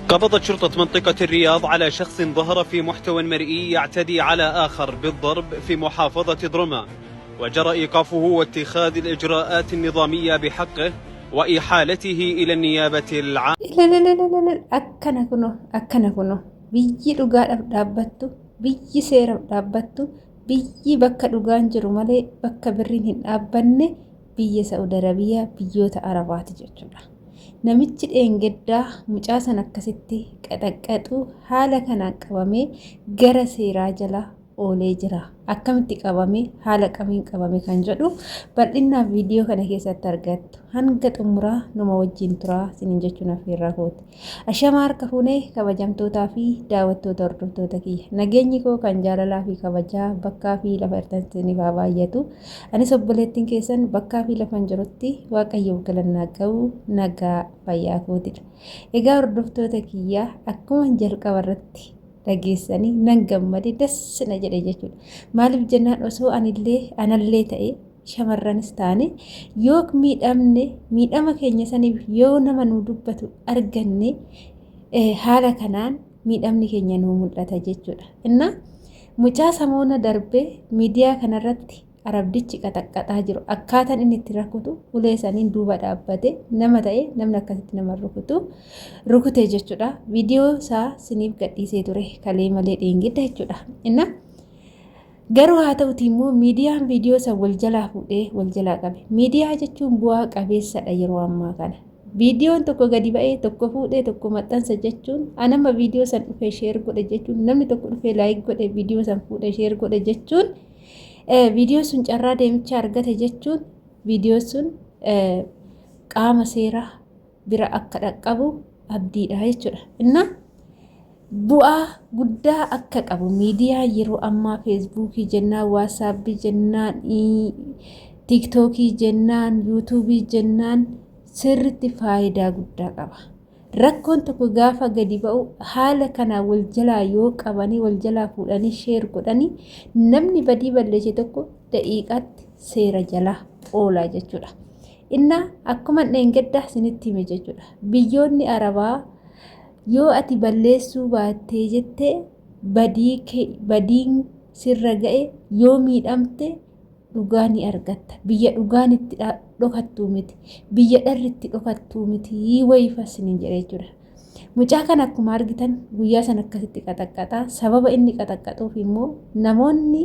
قبضت شرطة منطقة الرياض على شخص ظهر في محتوى مرئي يعتدي على آخر بالضرب في محافظة ضرما، وجرى إيقافه واتخاذ الإجراءات النظامية بحقه وإحالته إلى النيابة العامة. Ilililililil akkana kunoo akkana kunoo biyyi dhugaadhaaf dhaabbattu biyyi seeraaf dhaabbattu biyyi bakka dhugaan jiru malee bakka birriin hin dhaabbanne biyya Sa'ud Arabiyaa biyyoota Arabaati jechuudha. Namichi dheengaddaa mucaa san akkasitti qaxaqqaxu haala kanaan qabamee gara seeraa jala oolee jira. Akkamitti qabame, haala kamiin qabame kan jedhu bal'inaan viidiyoo kana keessatti argattu. Hanga xumuraa numa wajjin turaa isiniin jechuun affeerraa kooti. Ashamaa harka fuunee kabajamtootaa fi daawwattoota hordoftoota kiyya. Nageenyi koo kan jaalalaa fi kabajaa bakkaa fi lafa jirtan isiniif haa baay'atu. Anis obboleettiin keessan bakkaa fi lafan jirutti Waaqayyoof galannaa ga'u nagaa fayyaa kootidha. Egaa hordoftoota kiyyaa akkuma jalqaba irratti dhageessanii nan gammade das na jedhe jechuudha. Maaliif jennaan osoo anillee anallee ta'e shamarranis taane yoo miidhamne miidhama keenya saniif yoo nama nu dubbatu arganne haala kanaan miidhamni keenya nuu mul'ata jechuudha. Innaa mucaa samoona darbe miidiyaa kanarratti arabdichi qaxaqqaxaa jiru akkaataan inni itti rakutu ulee saniin duuba dhaabbate nama ta'e namni akkasitti nama rukutu rukute jechuudha. Viidiyoo isaa siniif gadhiisee ture kalee malee dheengidda jechuudha. Innaa garuu haa ta'uti immoo miidiyaan viidiyoo san wal jalaa fuudhee wal jalaa qabe. Miidiyaa jechuun bu'aa qabeessadha yeroo ammaa kana. Viidiyoon tokko gadi ba'ee tokko fuudhee tokko maxxansa jechuun anama viidiyoo san dhufee sheer godhe jechuun namni tokko dhufee laayik godhe viidiyoo san fuudhee sheer godhe jechuun viidiyoo sun carraa deemicha argate jechuun viidiyoo sun qaama seeraa bira akka dhaqqabu abdiidha jechuudha. Innaa bu'aa guddaa akka qabu miidiyaa yeroo ammaa feesbuukii jennaan, waatsaappii jennaan, tiiktookii jennaan, yuutuubii jennaan sirritti faayidaa guddaa qaba. Rakkoon tokko gaafa gadi ba'u haala kanaan wal jalaa yoo qabanii wal jalaa fuudhanii sheer godhanii namni badii balleesse tokko daqiiqaatti seera jalaa oolaa jechuudha. Innaa akkuma dheengaddaa isinitti hime jechuudha. Biyyoonni Arabaa yoo ati balleessuu baattee jette badiin sirra ga'e yoo miidhamte dhugaa ni argatta. Biyya dhugaan itti dhokattuu miti. Biyya dharri itti dhokattuu miti wayiifa isiniin jedhe jechuudha. Mucaa kana akkuma argitan guyyaa sana akkasitti qaxaqqaxa. Sababa inni qaxaqqaxuuf immoo namoonni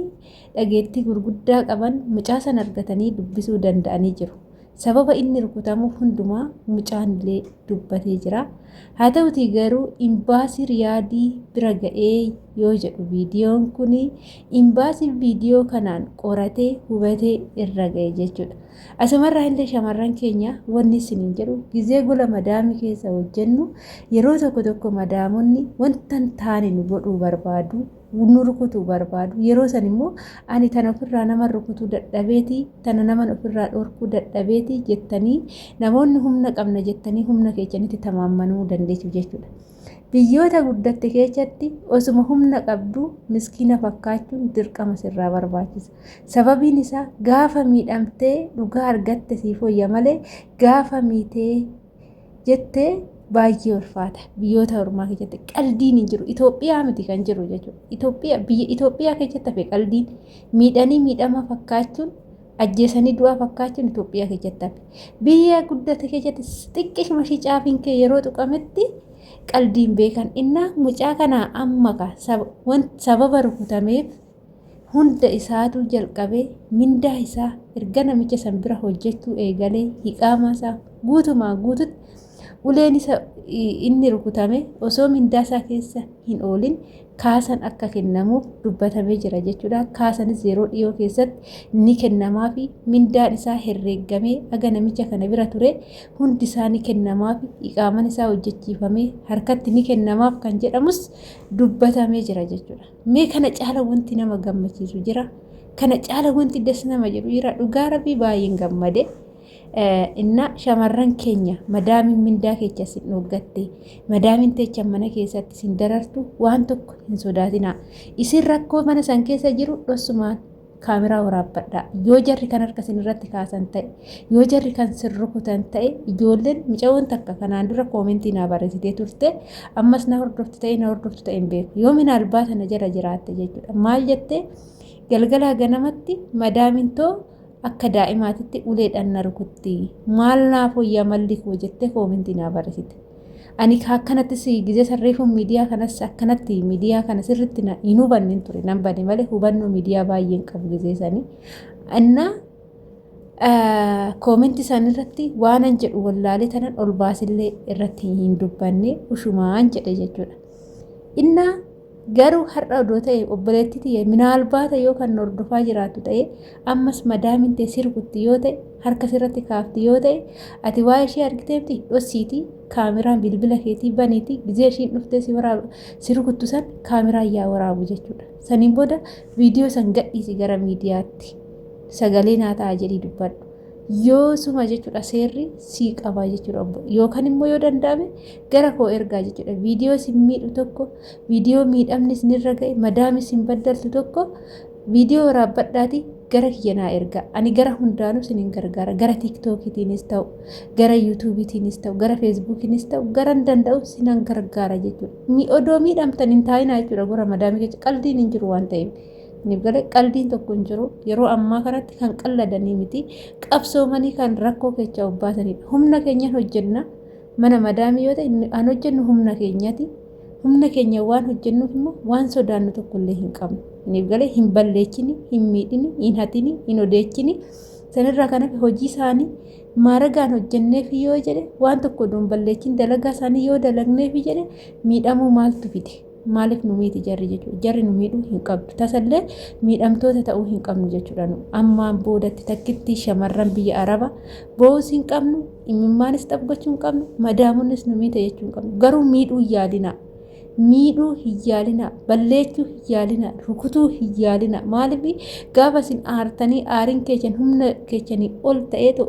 dhageettii gurguddaa qaban mucaa sana argatanii dubbisuu danda'anii jiru. Sababa inni rukutamuuf hundumaa mucaan illee dubbatee jira. Haa ta'utii garuu imbaasii Riyaadii bira ga'ee yoo jedhu viidiyoon kun imbaasiin viidiyoo kanaan qoratee hubatee irra ga'e jechuudha. Asumarraa illee shamarran keenya wanni isiniin jedhu gizee gola madaamii keessa hojjennu yeroo tokko tokko madaamonni wanta hin taane nu godhuu barbaadu. Nu rukutuu barbaadu. Yeroo san immoo ani tana ofirraa nama rukutuu dadhabeeti, tana naman ofirraa dhorkuu dadhabeeti jettanii namoonni humna qabna jettanii humna keessanitti tamaammanuu dandeessu jechuudha. Biyyoota guddatte keessatti osuma humna qabdu miskiina fakkaachuun dirqama sirraa barbaachisa. Sababiin isaa gaafa miidhamtee dhugaa argatte siif wayya malee gaafa miitee jette baay'ee ulfaata. Biyyoota ormaa keessatti qaldiin hin jiru. Itoophiyaa miti kan jiru jechuudha. Itoophiyaa biyya Itoophiyaa keessatti hafe qaldiin miidhanii miidhama fakkaachuun ajjeesanii du'aa fakkaachuun Itoophiyaa keessatti hafe. Biyya guddate keessatti xiqqishuma ishii caafiin kee yeroo tuqametti qaldiin beekan. Innaa mucaa kanaa amma ka sababa rukutameef Hunda isaatuu jalqabee mindaa isaa erga namicha san bira hojjechuu eegalee hiqaamaa isaa guutumaan guututti uleen isa inni rukutame osoo mindaa isaa keessa hin oolin kaasan akka kennamuuf dubbatamee jira jechuudha. Kaasanis yeroo dhiyoo keessatti ni kennamaafi mindaan isaa herreeggamee aga namicha kana bira ture hundi isaa ni kennamaafi iqaaman isaa hojjechiifamee harkatti ni kennamaaf kan jedhamus dubbatamee jira jechuudha. Mee kana caala wanti nama gammachiisu jira? Kana caala wanti das nama jedhu jira? Dhugaa rabbii baay'een gammade. Innaa shamarran keenya madaamiin mindaa keecha sin dhooggatte madaamiin teechan mana keessatti sin darartu waan tokko hin sodaatinaa. Isin rakkoo mana san keessa jiru dhossumaan Kaameraa waraabbadhaa. Yoo jarri kan harka isin irratti kaasan ta'e, yoo jarri kan sin rukutan ta'e, ijoolleen micawoon takka kanaan dura koomentii naa barreessitee turte, ammas na hordoftu ta'e na hordoftu ta'e hin beeku. Yoo minaalbaa sana jala jiraatte jechuudha. Maal jettee galgalaa ganamatti madaamin too akka daa'imaatitti uleedhaan na rukutti. Maal naaf wayyaa malli koo jettee koomentii naa barreessite. Ani ka akkanatti si gizee san reefu miidiyaa kanas akkanatti miidiyaa kana sirritti na hin hubanne ture nan bade malee hubannoo miidiyaa baay'een qabu gizee sanii. Innaa koomentii isaan irratti waanan jedhu wallaalee tanan ol baasillee irratti hin dubbanne ushumaan jedhe jechuudha. Innaa garuu har'a odoo ta'e obboleettii tiyya minaalbaata yoo kan hordofaa jiraattu ta'e ammas madaamin tee si rukutti yoo ta'e harka sirratti kaafti yoo ta'e ati waa ishee argiteemti dhossiitii kaameraan bilbila keetii baniitii gizee ishiin dhuftee si waraab si rukuttu san kaameraan yaa waraabu jechuudha. Saniin booda viidiyoo san gadhiisi gara miidiyaatti sagalee naa ta'a jedhii dubbadhu. Yoo suma jechuudha seerri sii qaba jechuudha obbo. Yookaan immoo yoo danda'ame gara koo ergaa jechuudha. Viidiyoo isin miidhu tokko, viidiyoo miidhamni isinirra ga'e, madaami isin baddaltu tokko viidiyoo waraabbadhaatii gara kiyya naa ergaa. Ani gara hundaanuu isinin gargaara. Gara tiiktookiitiinis ta'u, gara yuutuubiitiinis ta'u, gara feesbuukiinis ta'u, garan danda'u sinan gargaara jechuudha. Odoo miidhamtan hin taa'inaa jechuudha gora madaamii keessa qaldiin hin jiru waan ta'eef. Isiniif galee qaldiin tokko hin jiru. Yeroo ammaa kanatti kan qalladanii miti. Qabsoomanii kan rakkoo keessaa of baasanidha. Humna keenyan hojjenna. Mana madaamii yoo ta'e an hojjennu humna keenyati. Humna keenya waan hojjennuuf immoo waan sodaannu tokko illee hin qabnu. Isiniif galee hin balleechini, hin miidhini, hin hatini, hin odeechini. Sanirraa kan hafe hojii isaanii maaragaan hojjenneef yoo jedhe waan tokko odoo hin balleechin dalagaa isaanii yoo dalagneef jedhe miidhamuu maaltu fide? Maaliif nu miiti jarri jechuudha. Jarri nu miidhuu hin qabdu. Tasallee miidhamtoota ta'uu hin qabnu jechuudha nu. Ammaan boodatti takkitti shamarran biyya Araba boo'uus hin qabnu, imimmaanis xaph gochuu hin qabnu, madaamonnis nu miite jechuu hin qabnu. Garuu miidhuu hin yaalinaa. Miidhuu hin yaalinaa, balleechuu hin yaalinaa, rukutuu hin yaalinaa. Maaliif gaafa isin aartanii aariin keessan humna keessanii ol ta'eetu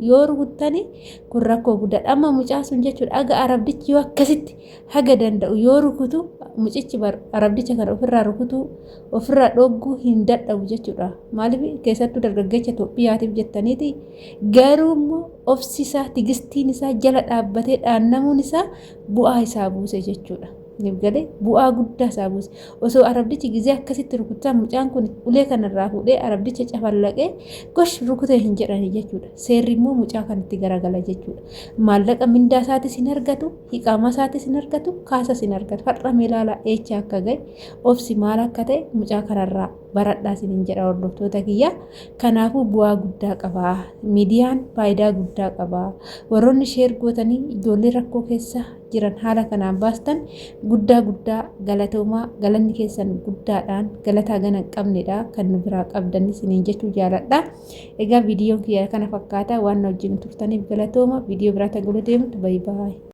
yoo rukuttanii kun rakkoo guddaadha. Amma mucaa sun jechuudha aga arabdichi yoo akkasitti haga danda'u yoo rukutu mucichi bar arabdicha kana ofirraa rukutuu ofirraa dhogguu hin dadhabu jechuudha. Maaliif keessattuu dargaggeessa Itoophiyaatiif jettaniiti garuu immoo obsi isaa tigistiin isaa jala dhaabbatee dhaannamuun isaa bu'aa isaa buuse jechuudha. Galee bu'aa guddaa isaa buuse. Osoo arabdichi gizee akkasitti rukutaa mucaan kun ulee kanarraa fuudhee arabdicha cafallaqee gosh rukutee hin jedhani jechuudha. Seerri immoo mucaa kanatti garagala jechuudha. Maallaqa mindaa isaatis hin argatu, hiqaamaa isaatis hin argatu, kaasas hin argatu. Har'a mee ilaalaa eecha akka ga'e, obsi maal akka ta'e mucaa kanarraa baradhaa isiniin jedha hordoftoota kiyya. Kanaafuu bu'aa guddaa qaba. Miidiyaan faayidaa guddaa qaba. Warroonni sheer gootanii ijoollee rakkoo keessa jiran haala kanaan baastan guddaa guddaa galatoomaa galanni keessan guddaadhaan galataa gana hin qabnedha kan nu biraa qabdan isiniin jechuu jaaladha. Egaa viidiyoon kiyya kana fakkaata waan na wajjin turtaniif galatooma viidiyoo biraa tan deemtu bayi baay'ee.